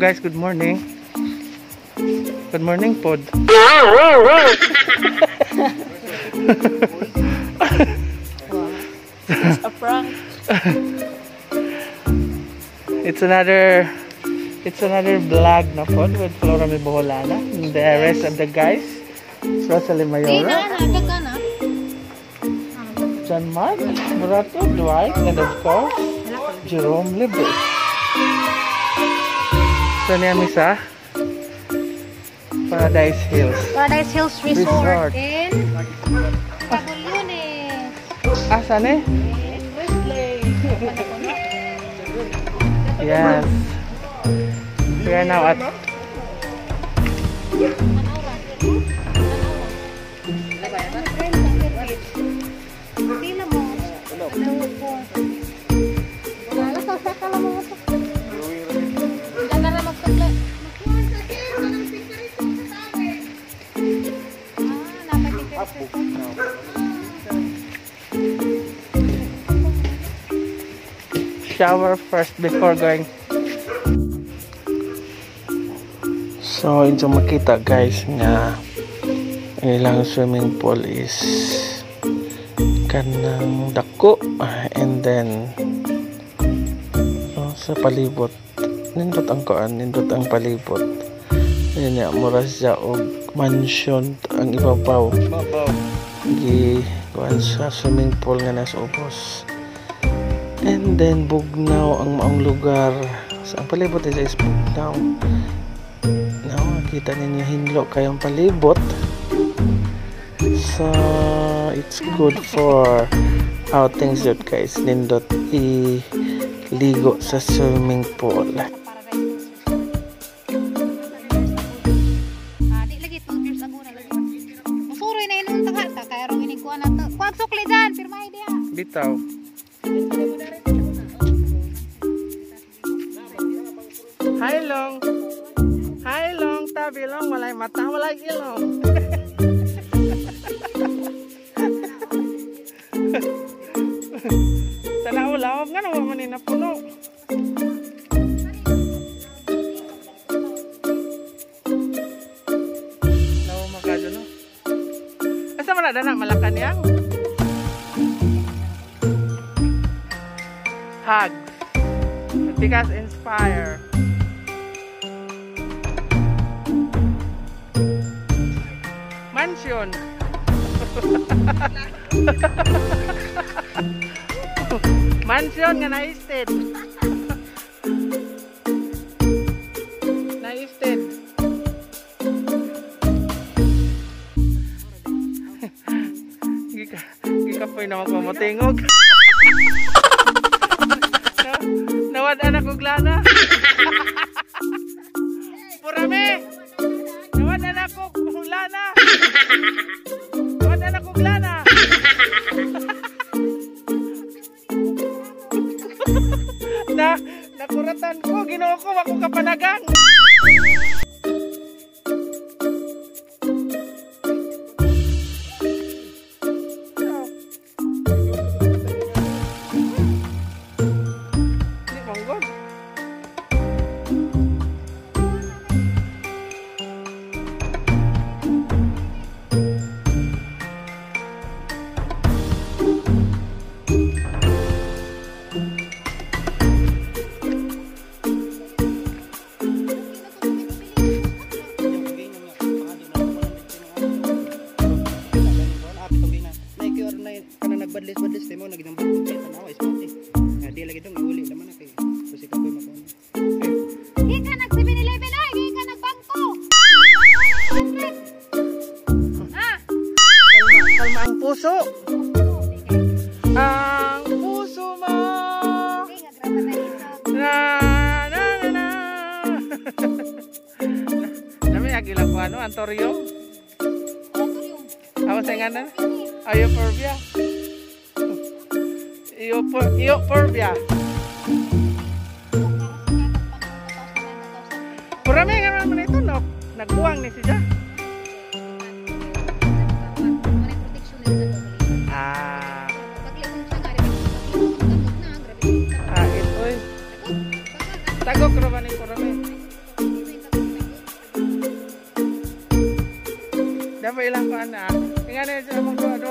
Guys, good morning. Good morning pod. It's a prank. It's another vlog na pod with Flora Mi Boholana and the rest of the guys. Rosalie Mayora, John Mark, Murato, Dwight, and of course, Jerome Libre. So niya mi sa Paradise Hills. Paradise Hills Resort, Resort. In Cabulunes. Ah, saan eh? In Westlake. Yes. We are now at Pila mo? Diyan na lang magsukli. Ah, napatipid. Shower first before going. So, inyong makita, guys, nga ang ilang swimming pool is kanang dako and then, oh, sa palibot nindot ang kuan, nindot ang palibot. Ayun nga, mura siya og mansion ang ibabaw, gi kuan sa swimming pool nga nasa ubos and then bugnaw ang maong lugar sa ang palibot is bugnaw. Now makita ninyo, hinlo kayong palibot, so it's good for outings yun, guys. Nindot i ligo sa swimming pool. Paradise Hills Resort. Ah, di lagi 12 years ago na lagi. Musuroy na inong taga ta kay rong inig kuan nato. Kuag sukli dyan, pirmahe diha. Bitaw. Hi long. Hi long, tabi long, walay mata, walay ilong. Tanaw lawom nga naman man ni napuno. Lawom makadyo no. Asa man na dana Malacanang? Hugs. Because inspire. Mansion. Mansion nga naisted. Naisted. Gika po naman ko motingog. Nawad anak og lana. Purami. Nawad anak og lana. Nawad anak og lana. Na nakuratan ko, Ginoo ko, wa ko kapanagang. Di manggod. Nagbadlis-badlis mo naginambot ko kay tanawa is pati. Nga di lagi dong uli naman na kay kasi kapoy makuha. Gikan nag 7-Eleven ay, gikan nag bangko. Ah, Kalma, kalma ang puso. Ang puso mo. Na na na na. Nami agila ko ano, Antorium. Awa sa nga na? Euphorbia. Euphorbia. Purami nga naman ito, no? Nagbuwang ni siya. Ah. Ah, ito eh. Tagok ra ba ni purami?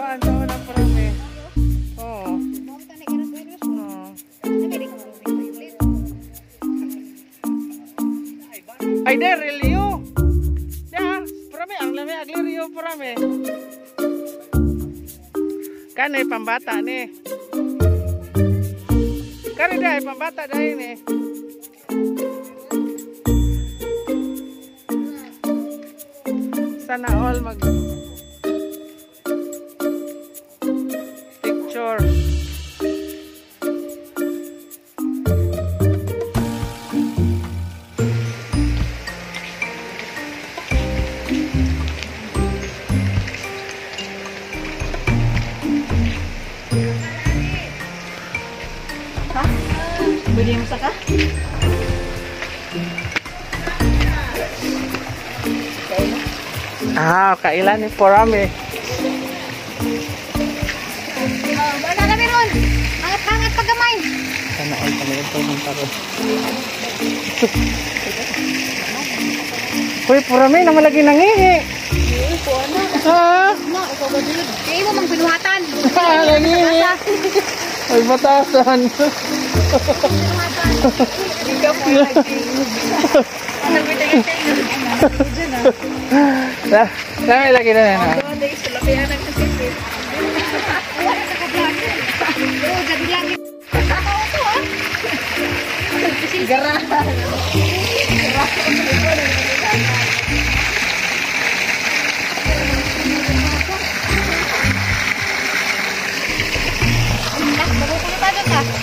Kuan sa una parami. Oo. Ay, der, Rio. Ya, parami ang lami agli Rio parami. Kanay pambata ni. Kani dai pambata dai ni. Sana all mag picture. Ha? Pwede mo saka? Ah, kailan ni Porame. Wala na meron. Hangat-hangat pagkamay. Sana all kami ito ng taro. Uy, Porame, naman lagi nangihi. Ha? No, ikaw ba dun? Kaya mo mang pinuhatan. Ah, nangihi. Ay, batasan. Pinuhatan. Ikaw po lagi. Lami lagi na na.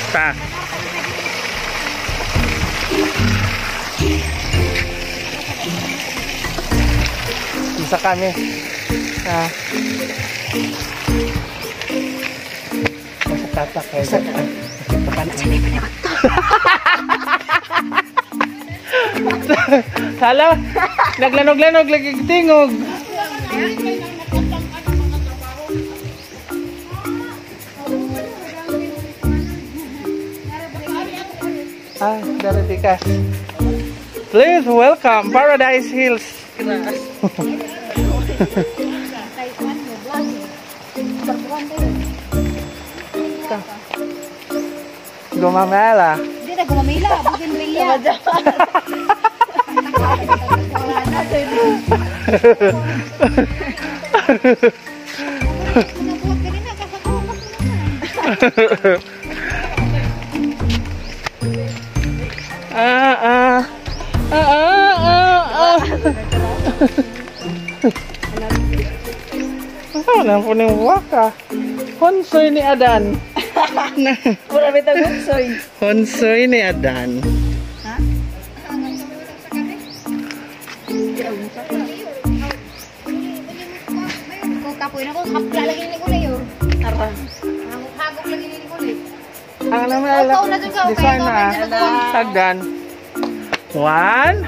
Ta. Isa kami. Ah. Nasa tatak kayo. Hala, naglanog-lanog lagi tingog. Ah, Daritikas. Please welcome Paradise Hills. Gumamela. Hindi na gumamela, bougainvillea. Ah ah ah ah ah. Ah, wala po niyang waka. Honsoy ni Adan. Wala ba itong honsoy? Honsoy ni Adan. Ha? Kapoy na ko, kapla lagi ni Kulay. Tara. Hagok lagi ni Kulay. Ang naman alam, design na. Hagdan. 1,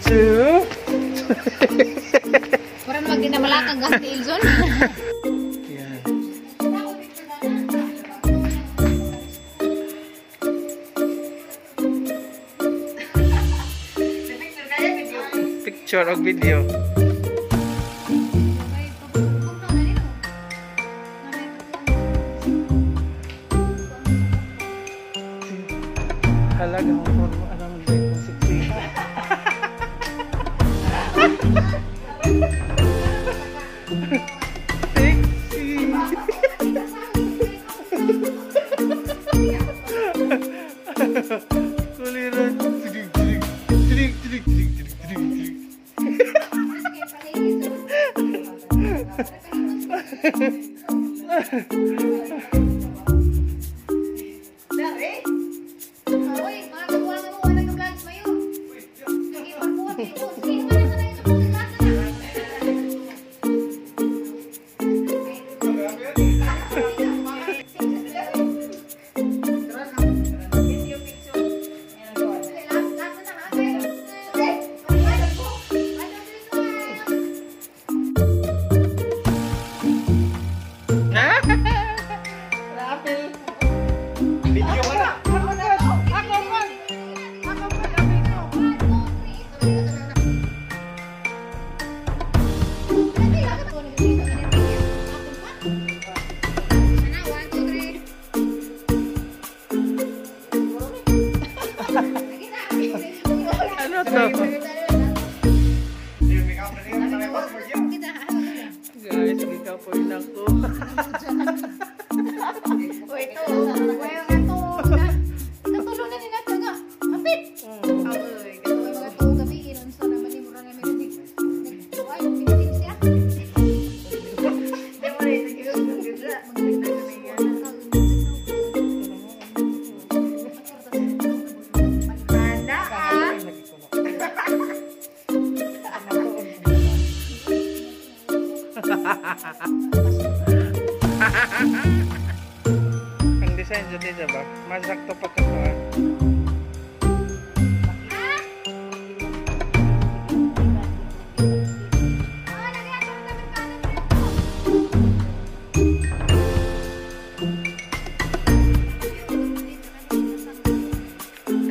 2, 3. Wala naman ginamalakang gas ni Ilzon. Yan. Picture o video. Halaga mo po, alam mo kung sexy. Sexy. Kuliran. Tidig, tidig, tidig, tidig, tidig, tidig, tidig. Design jud siya ba? Masakto pa ka kuan.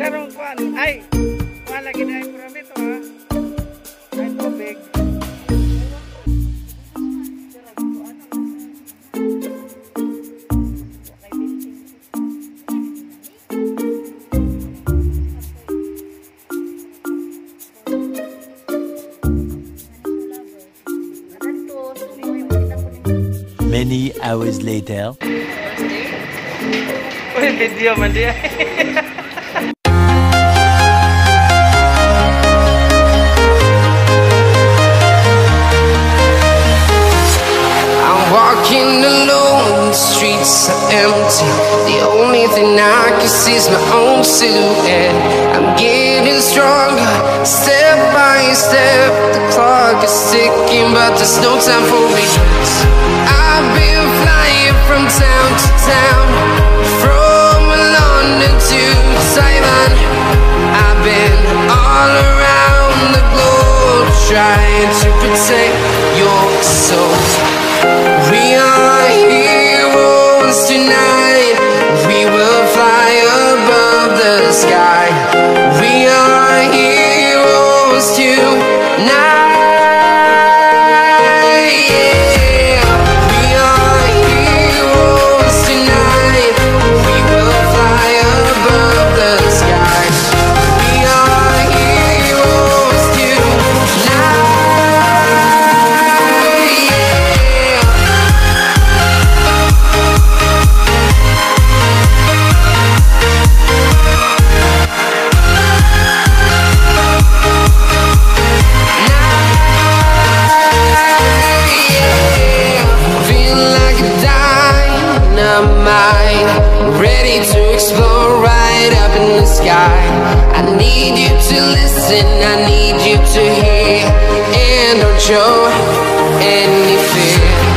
Karong kuan ay wala gid ay permit ha. Ay tubig. Many hours later. Uy, video man diay. I'm walking alone, the streets are empty. The only thing I can see is my own silhouette. I'm getting stronger, step by step. The clock is ticking, but there's no time for me. I've been flying from town to town, from London to Taiwan. I've been all around the globe trying to protect your soul. We are heroes tonight. We will fly above the sky. We are heroes tonight. Yeah. We are heroes tonight. We will fly above the sky. We are heroes tonight. Yeah. Feel like a dynamite, ready to explode right up in the sky. I need you to listen, I need you to hear, and don't show any fear.